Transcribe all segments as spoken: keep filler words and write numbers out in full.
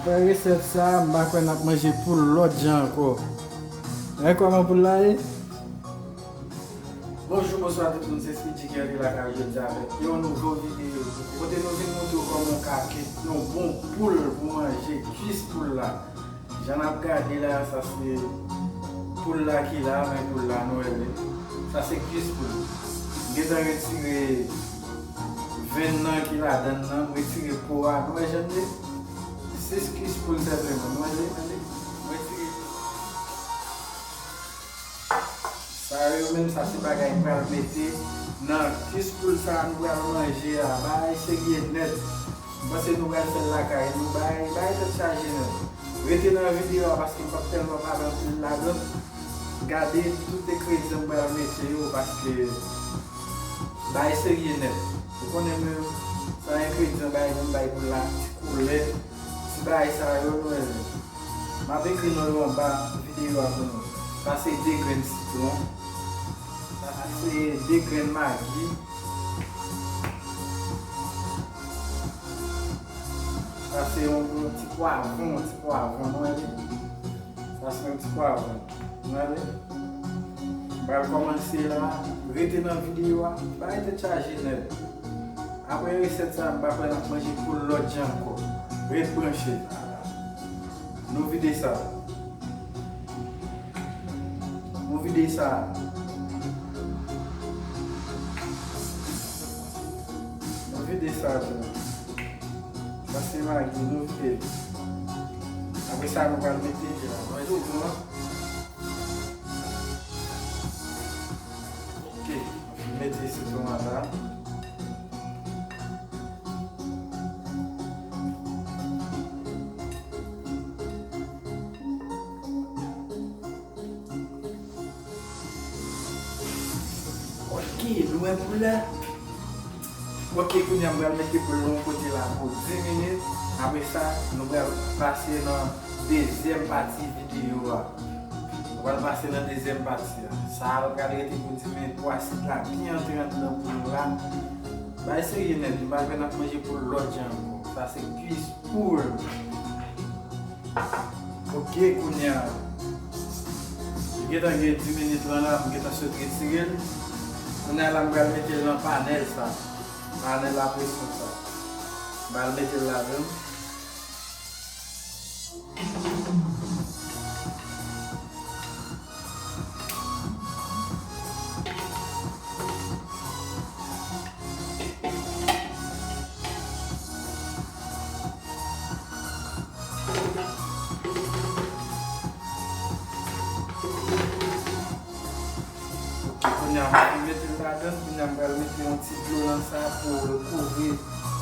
Apre resèt sa, m pa kwè n ap manje poul lòt jan ankò. Men kòman poul la ye? Bonjou, bonswa tout moun, se Speedy Kerry lakay jodi avèk yon nouvo videyo. Kote nou vin montre w kòman w ka fè yon bon poul pou manje, kwis poul la. Jan n ap gade la, sa se poul la ki la, men poul la nou wè li. Sa se kwis poul. M gentan retire venn nan ki ladann nan, m retire po a, nou wè jan l ye? Sis kwis poul senpleman, nou wè li? M retire. Sa yo menm, sa se bagay m pral mete nan kwis poul sa a nou pral manje a. Bagay serye nèt. M panse nou pral fè l lakay nou. Bagay, bagay tèt chaje nèt. Rete nan videyo a paske m p ap tèlman pale anpil ladan. Gade tout engredyan m pral mete yo paske bagay serye nèt. Ou konnen menm sa engredyan bagay pou m bay pou la, ti koulè, ti bagay sa yo nou wè. M ap ekri non yo anba videyo a pou nou. Sa se de grenn sitwon. Sa se de grenn magi. Sa se yon, yon ti pwavwon, yon ti pwavwon, nou wè li? Sa se yon ti pwavwon. Nou wè li? M pral kòmanse la. Rete nan videyo a. Bagay tèt chaje nèt. Apre resèt sa, m pa kwè n ap manje poul lòt jan ankò. Ret branche. Nou vide sa. Nou vide sa. Nou vide sa tou. Sa se magi, nou vide l. Apre sa, nou pral mete sitwon an. Ok, mete sitwon an la. Ok, nou wè poul la. Ok, kounye a m pral mete poul la yon kote la pou dis minit. Apre sa, nou pral pase nan dezyèm pati videyo a. Nou pral pase nan dezyèm pati a. Sa a pral rete pou dis minit pou asid la byen antre anndan poul la. Bagay serye nèt, m pa kwè n ap manje poul lòt jan ankò. Sa se kwis poul. Ok, kounye a. Li gentan gen dis minit lan la, m gentan sot retire l. Kounye a la, m pral mete l nan panèl sa. Panèl a presyon sa. M pral mete l ladan. Ok, kounye a, m fin mete l ladan, kounye a, m pral mete yon ti dlo nan sa pou l kouvri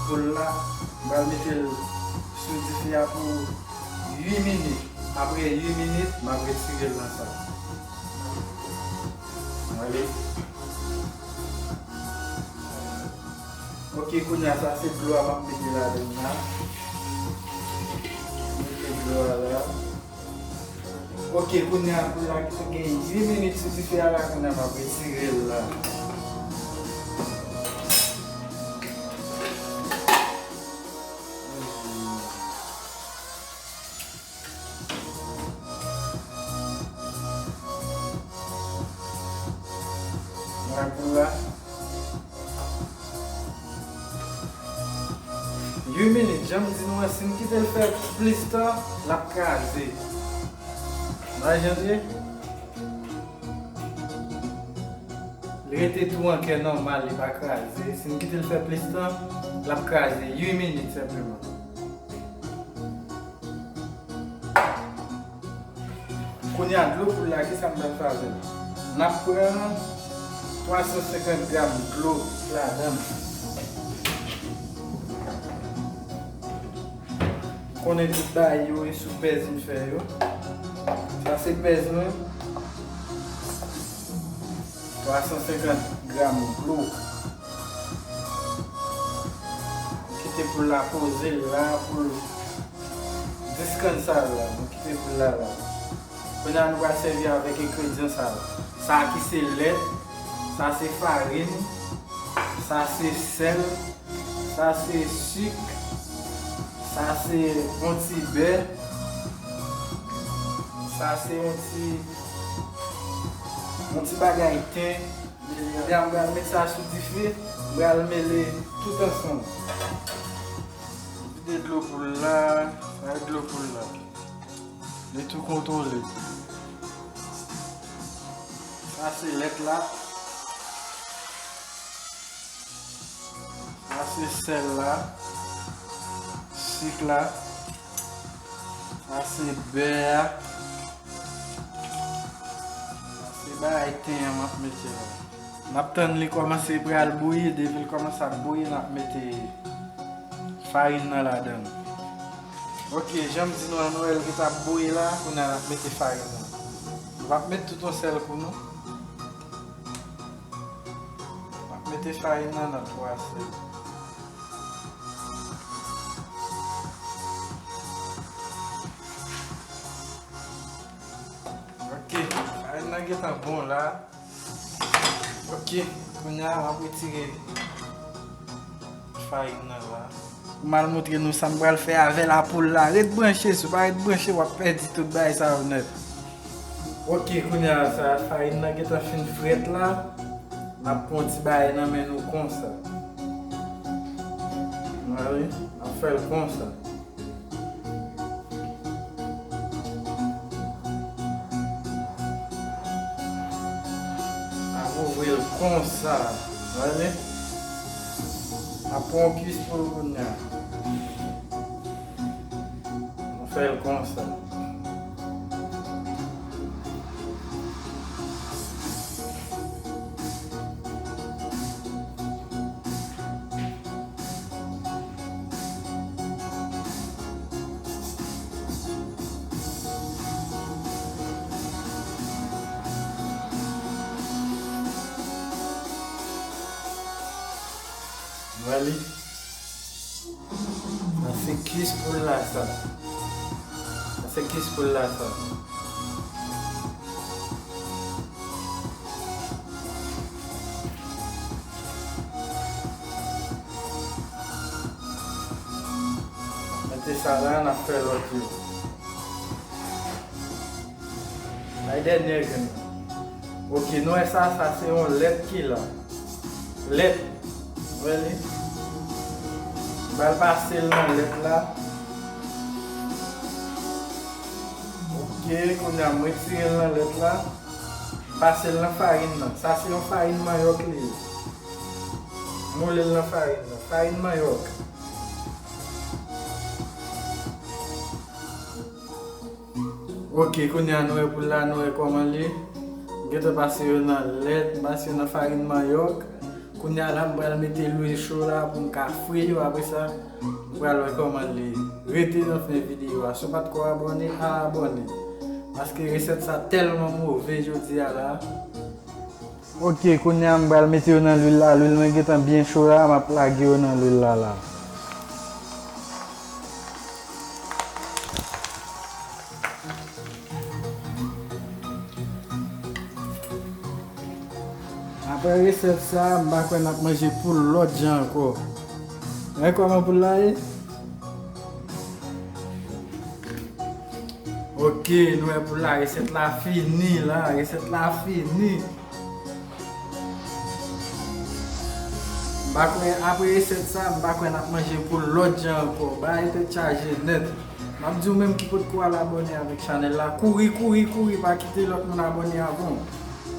poul la. M pral mete l sou dife a pou uit minit. Apre uit minit, m ap retire l nan sa. Wale. Ok, kounye a, sa se dlo a m ap mete ladan la. Mete dlo a la. Ok, kounye a, kounye a, ki te gen uit minit sou dife a la, kounye a, m ap retire l la. Mwen pou la. Uit minit, jan m di nou an, si n kite l fè plis tan, l ap kraze. Mwen jan di, li rete tou an kè nòmal, li pa kraze. Si n kite l fè plis tan, l ap kraze. Uit minit senpleman. Kounye a, dlo poul la, kisa m pral fè avè l? N ap pran twa san senkant gram dlo ladan l. Konnen tout bagay yo e sou pèz m fè yo. Sa se pèz mwen. Twa san senkant gram dlo. Kite poul la poze l la pou l diskann sa la. Nou kite poul la la. Kounye a nou pral sèvi avèk engredyan sa yo. Sa ki se lèt, sa se farin, sa se sèl, sa se sik, Sa se yon ti bè. Sa se yon ti, yon ti bagay ten. Kounye a, m pral met sa sou dife, m pral mele tout ansanm. Vide dlo poul la, bay dlo poul la. Li tou kontwole. Sa se lèt la. Sa se sèl la, sik la. Sa se bè a. Sa se bagay ten an m ap mete la. N ap tann li kòmanse pral bouyi, depi l kòmanse ap bouyi, n ap mete farin nan ladan l. Ok, jan m di nou an, Noël ki t ap bouyi la, kounye a n ap mete farin nan. Nou p ap met tout yon sèl kou non. N ap mete farin nan nan twa sèl. Ok, farin nan gentan bon la. Ok, kounye a m ap retire farin nan la. M al montre nou sa m pral fè avè lapoul la. Ret branche, si w pa ret branche, w ap pèdi tout bagay sa yo nèt. Ok, kounye a sa, farin nan gentan fin frèt la. N ap pran yon ti bagay nan men nou konsa. N ap fè l konsa. N ap ouvri l konsa. Gade. N ap pran yon kuis pou l kounye a. Nou fè l konsa. Wè li. Sa se kuis poul la sa. Sa se kuis poul la sa. Mete sa la, n ap fè lòt yo. Bay dènye grenn nan. Ok, nou wè sa, sa se yon lèt ki la. Lèt. Ou wè li? M pral pase l nan lèt la. Ok, kounye a m retire l nan lèt la. M pase l nan farin nan. Sa se yon farin manyòk li ye. M woule l nan farin nan. Farin manyòk. Ok, kounye a nou wè poul la, nou wè kòman l ye. M gentan pase yo nan lèt, m pase yo nan farin manyòk. Kounye a la, m pral mete lwil cho la pou m ka fri yo. Apre sa, nou pral wè kòman l ye. Rete nan fen videyo a. Si w pa t ko abòne, al abòne. Paske resèt sa tèlman move jodi a la. Ok, kounye a m pral mete yo nan lwil la. Lwil mwen gentan byen cho la, m ap lage yo nan lwil la la. Apre resèt sa, m pa kwè n ap manje poul lòt jan ankò. Men kòman poul la ye? Ok, nou wè poul la, resèt la fini la, resèt la fini. M pa kwè, apre resèt sa, m pa kwè n ap manje poul lòt jan ankò. Bagay tèt chaje nèt. M ap di w menm ki potko al abòne avèk chanèl la, kouri, kouri, kouri, pa kite lòt moun abòne avan w.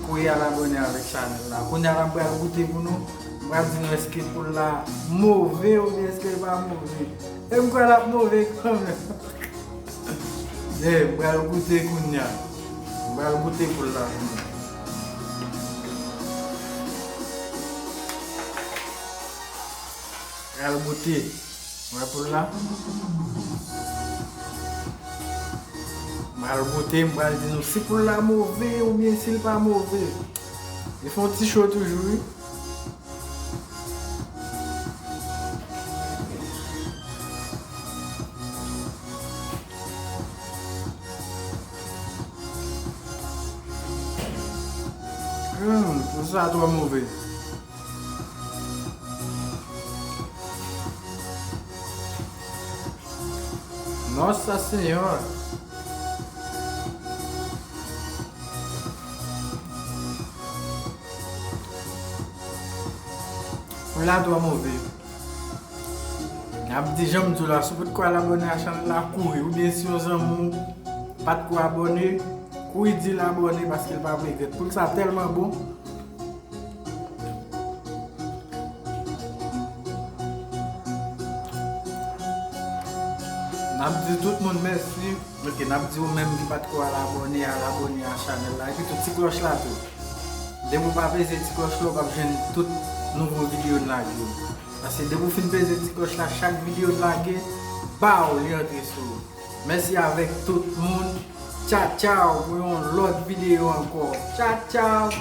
Kouri al abòne avèk chanèl la. Kounye a la m pral goute pou nou. M pral di nou èske poul la move oubyen èske l pa move. E m kwè l ap move kanmenm. Ye, m pral goute kounye a. M pral goute poul la kounye a. Pral goute. Wè poul la? M pral goute, m pral di nou si poul la move oubyen si l pa move. Li fè yon ti cho toujou, wi. Hmm, sa twò move. Nossa Senhora. Ou la twa move. N ap di jan m di w la, si w potko al abòne a chanèl la, kouri. Oubyen si yon zanmi w patko abòne, kouri di l abòne paske l p ap regrèt. Poul sa tèlman bon. N ap di tout moun mèsi. Ok, n ap di ou menm ki patko al abòne, al abòne a chanèl la. Epi tou ti klòch la tou. Depi w pa peze ti klòch la, w p ap jwenn tout nouvo videyo n lage yo. Paske depi w fin peze ti klòch la, chak videyo n lage, baw, li antre sou ou. Mèsi avèk tout moun. Tcha tchaw pou yon lòt videyo ankò. Tcha tchaw.